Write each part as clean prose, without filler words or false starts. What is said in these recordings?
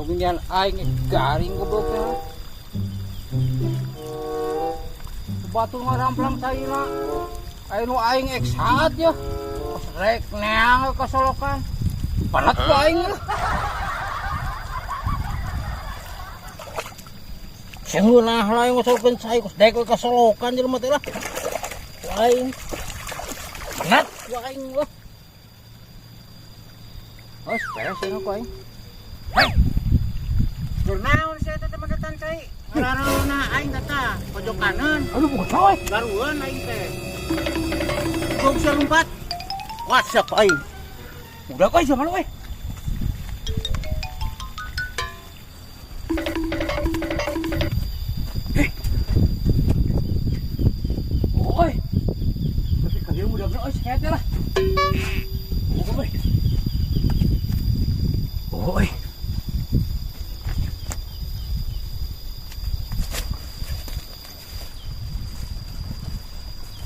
Pagmindihan aing garing goblok teh. Batur ngaramplang caina. Aya nu aing ek saat ya. Pas rek neang ka solokan. Palat ku aing lah. Sengeunah lah aing ngosolokeun cai kos dek ka solokan jelema teh lah. Ku aing. Penat ku aing lah. Oh, beres ya ku aing. Hei. Naon sia teh magetan cai? Ngararona aing teh pojok kanan. Aduh, bukan cai. Garueun aing teh. Kok bisa lompat? Wah, siap aing. Udah kok sama lu, eh. Eh. Oi. Tapi kalian udah oi, sehat lah. Oh, oi. Oi.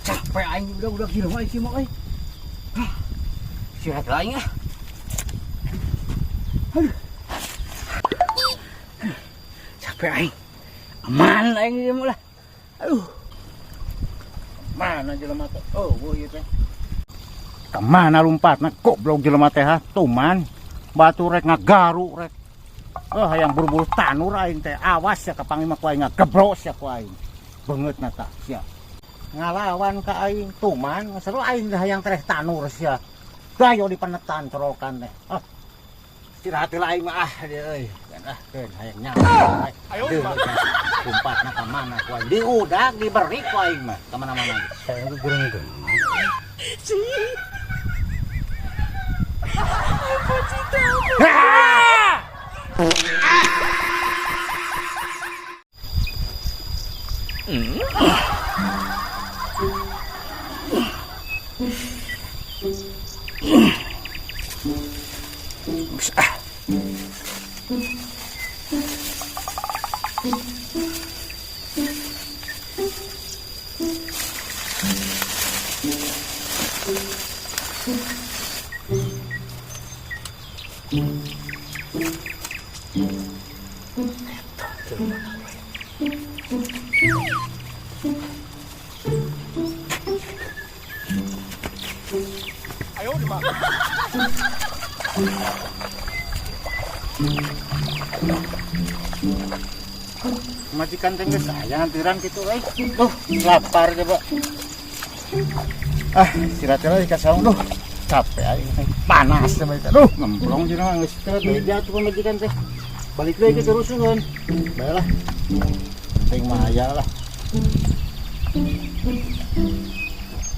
Capek aing udah gila aing sih mau aing. Istirahat lah aing ah. Aduh. Capek aing. Aman aing ieu mah lah. Aduh. Mana jelema teh? Oh, eueuh ieu teh. Ka mana lompatna goblok jelema teh ha? Tuman. Batu rek ngagaru rek. Oh, hayang buru-buru tanur aing teh. Awas ya kapangi mah ku aing ngagebrok sia ku aing. Beungeutna tah sia. Ngalawan ka aing tuman, seru aing teh hayang tereh tanur sia. Dayo dipenetan corokan teh. Ah. Istirahat heula aing mah ah dia euy. Kan ah keun hayang nyaman. Ayo lompatna ka mana ku aing? Diudak diberi ku aing mah ka mana-mana. Saya itu kurang itu. Majikan teh geus aya ngantiran kitu euy. Duh, lapar coba. Ah, istirahat heula di kasaung duh. Capek aing teh. Panas coba itu. Duh, ngemplong cenah geus istirahat beja tuh pamajikan teh. Balik deui ke rusuhan. Bae lah. Penting mah aya lah.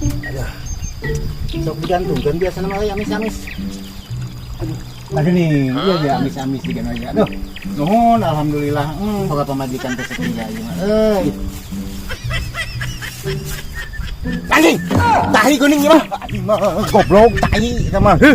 Aduh. Sok digantungkeun biasana mah euy amis-amis. Aduh, aduh nih, iya dia amis-amis di kana ya. Aduh. Nuhun alhamdulillah. Boga pamajikan teh setia ieu mah. Euy. Anjing, tahi kuning ieu mah. Anjing mah goblok tahi eta mah. Heuh.